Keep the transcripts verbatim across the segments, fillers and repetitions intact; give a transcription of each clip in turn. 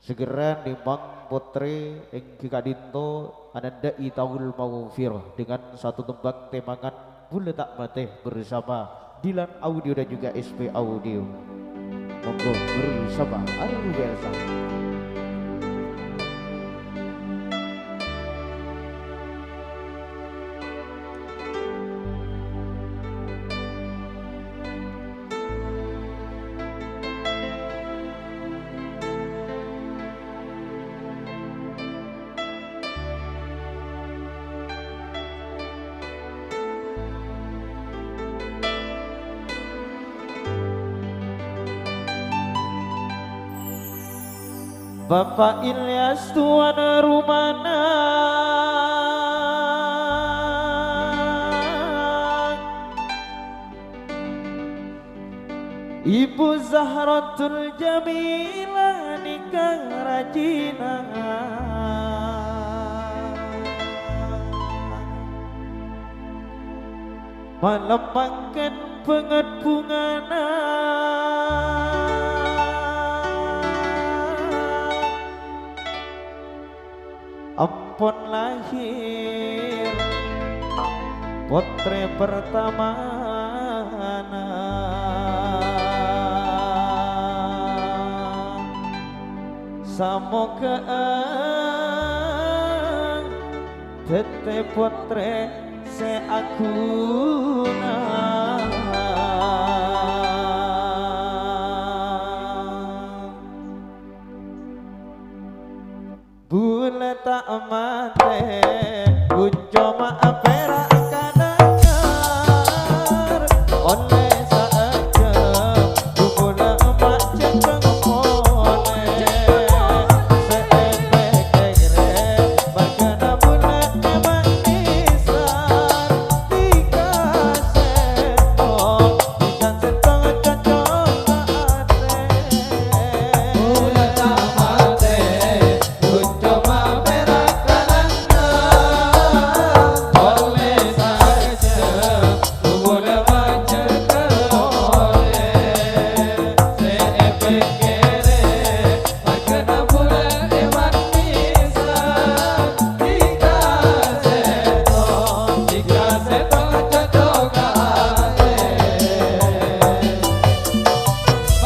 Dhâgghârân ḍimèng pottrè èngghi ka'ḍinto ananḍhâ'i Taul Maghfirah dengan satu tembang tèmangan Bulâ Ta' Matè bersama Dilan Audio dan juga S P Audio. Monggo bersama Arwelsa. Bapa' Ilyas tuan rumana. Ibu Zahratul Jamilah nèka rajina. Malem mangkèn bângèt bhungana. Ampon lahir pottrè pertamana. Samoghâ'â dhâddhi pottrè sè aghuna. Bulâ ta' matè, ghun coma pèra' kadhângghâr, ollè saèjjhâm, bulâ ma' cèngkèng polè. Sè èpèkkèrè, bâgiyân bulâ è manisan, tiga sèttong, tiga sèttong cocok ka atè. Bulâ ta' matè.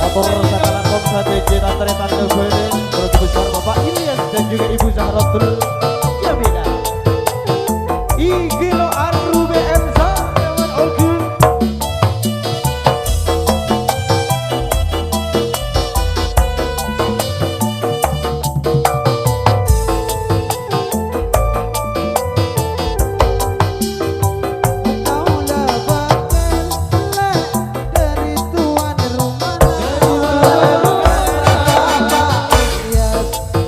Atur sakalangkong sadhâjâ tan-tarètan Bali, keluarga besar Bapak Ilyas dan juga Ibu Zahratul Jamila. Iki lo Andrew B M Sa, Yaman Ogun.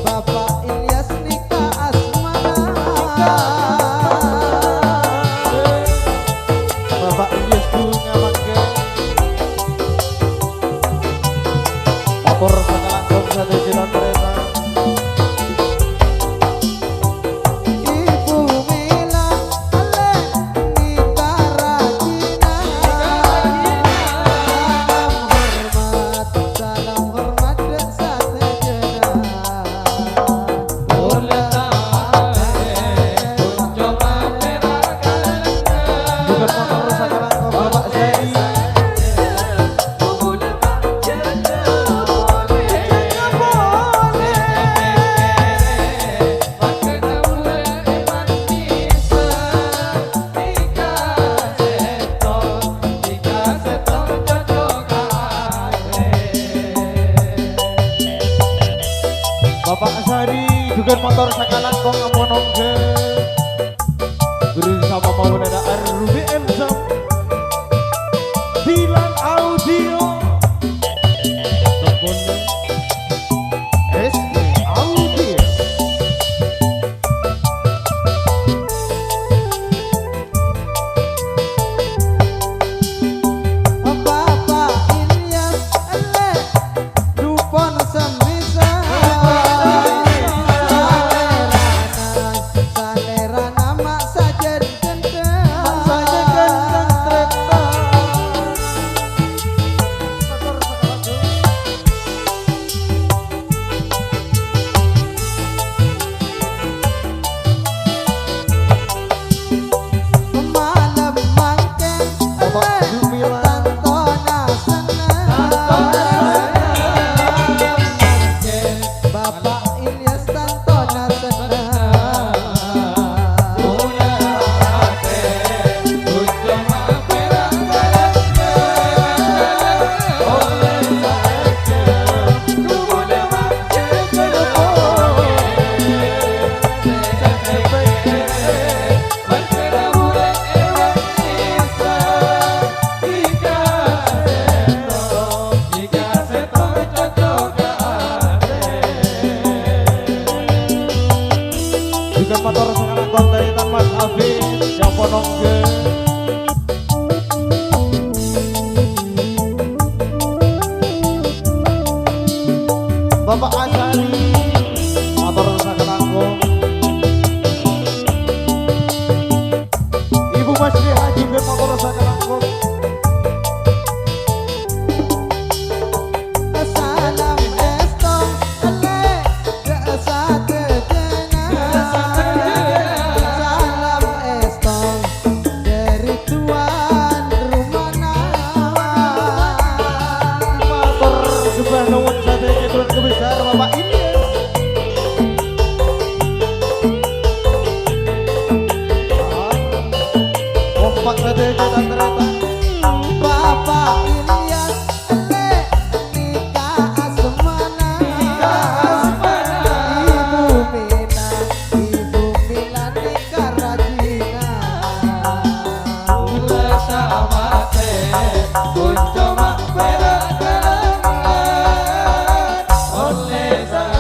Bapak Ilyas nèka asmana. Bapak Ilyas Bunga mangkèn. Atur sakalangkong sadhâjâ tan-tarètan. Ibu Mila, Lè, nèka rajina. Salam hormat, salam hormat, sadhâjâna. Bukan motor sakalangkong Bapak Seri. Bapak Sari, jhughân motor sakalangkong ampon ongghâ. Bersama Maulana R B M Sam. Dilan Audio. Ataupun S P Audio. Bapak Ilyas, Lè, dupon sè mèsah. Lanjut ke motor sakalangkong. Salam èsto, lè', dâ' sadhâjâna. Salam èsto dâri tuan rumana. Mator sembah nuwun sadhâjâ keluarga besar Bapak Ilyas. Kompak sadhâjâ tan-tarètan. Bapak Ilyas, lè', nika asmana. Nika asmana. Ibu Mina, Ibu Mina nika rajina. Kaulâ ta' matè, konco ma' pèra' kalèngan. Ollè sa-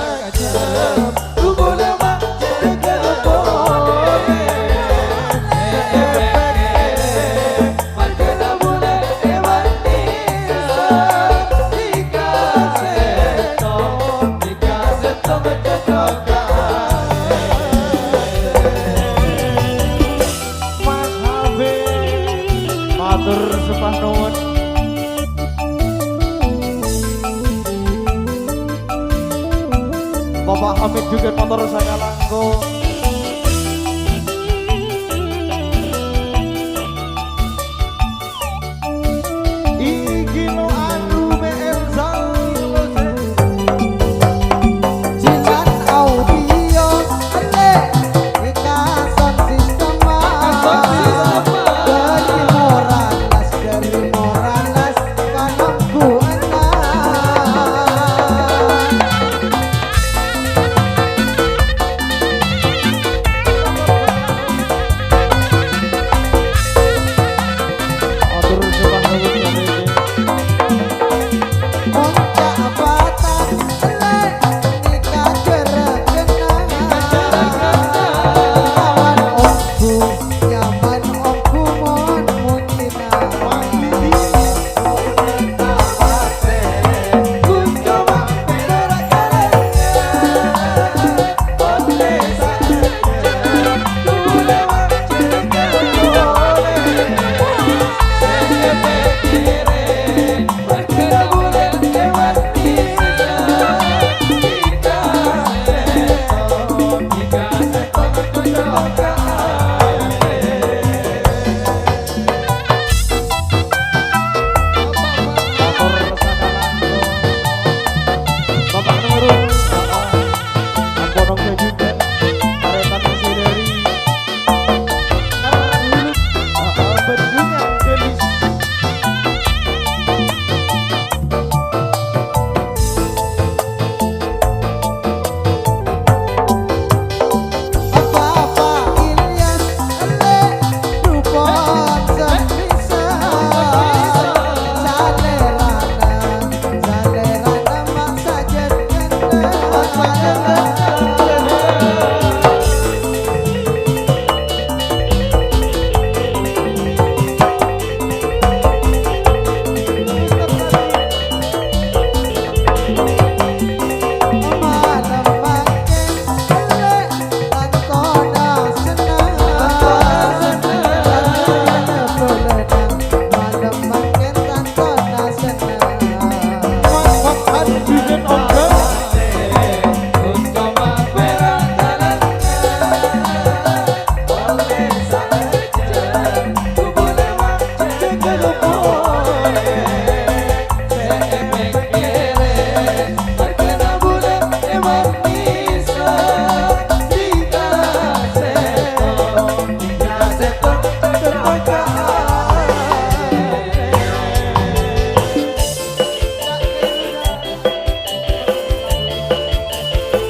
Mas Habib, matur sembah nuwun. Bapak Hamid juga motor saya langkung. Iki no anu me Elsa. Jilan audio, ele, eka sound system. Sound system. Dari Moranas, dari Moranas.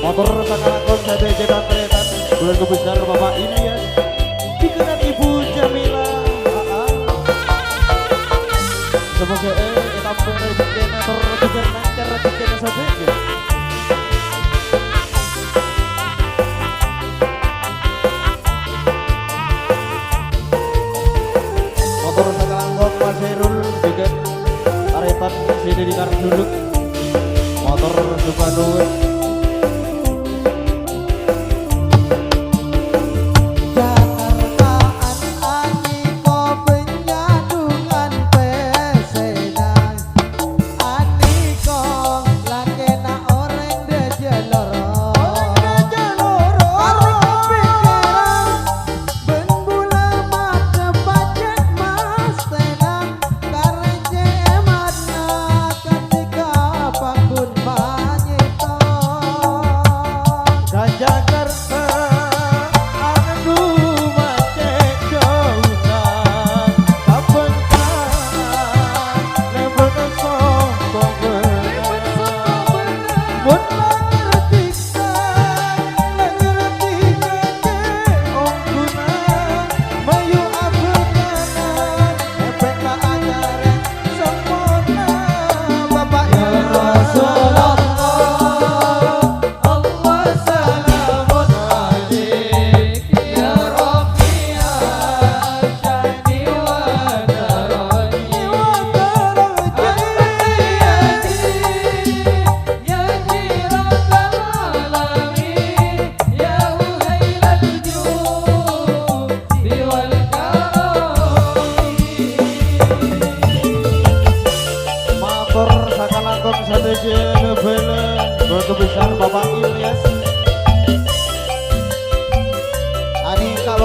Motor sakalangkong sadhâjâ tan-tarètan, keluarga besar Bapak Ilyas, bhâdhân Ibu Jamila. Aa. Semoga, eh, ètampè rejhekkèna tor jhughân lancar rejhekkèna sadhâjâ. Motor sakalangkong Mas Herul jhughân tarètan sè dâri Karduluk. Motor sembah nuwun. Jakartaan anèko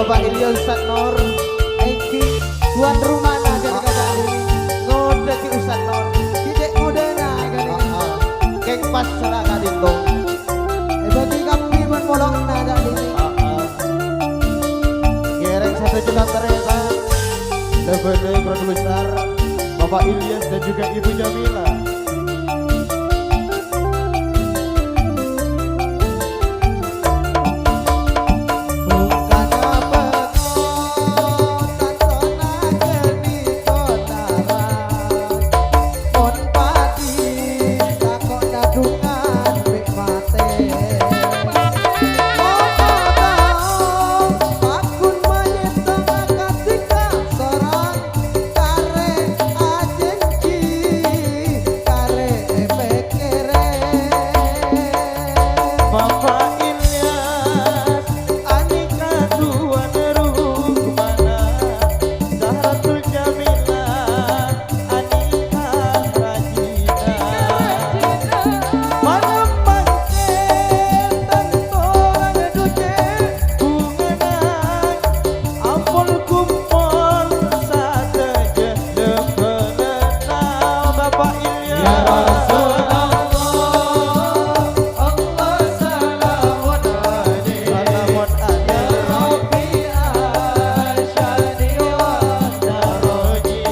Bapak Ilyas Ustaz Nur, èngghi tuan rumana ka'dinto. Ngodâ kè Ustaz Nur, kè cè' ngodâna ka'dinto. Kèng pas sala ka'dinto. Èbâgi kabbhi bân polo'na ka'dinto. Ngèrèng satu juta tarètan. Lebih keluarga besar Bapak Ilyas dan juga Ibu Jamila. Karè ajhânjhi, karè èpèkkèrè. Bapak Ilyas, anèka tuan rumana, Zahratul Jamilah, anèka rajina. Malem mangkèn tanto rang ducè bhungana. Ampon kumpol sadhâjâ lèbâna Bapak Ilyas. Ya Rasulullah, Allah salamun alaik. Salamun alaik. Ya Rabbi asyani wa taroji.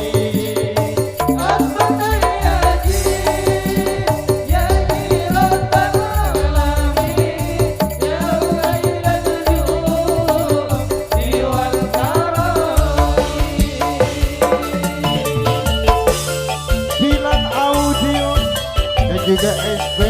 Dilan Audio dan juga S P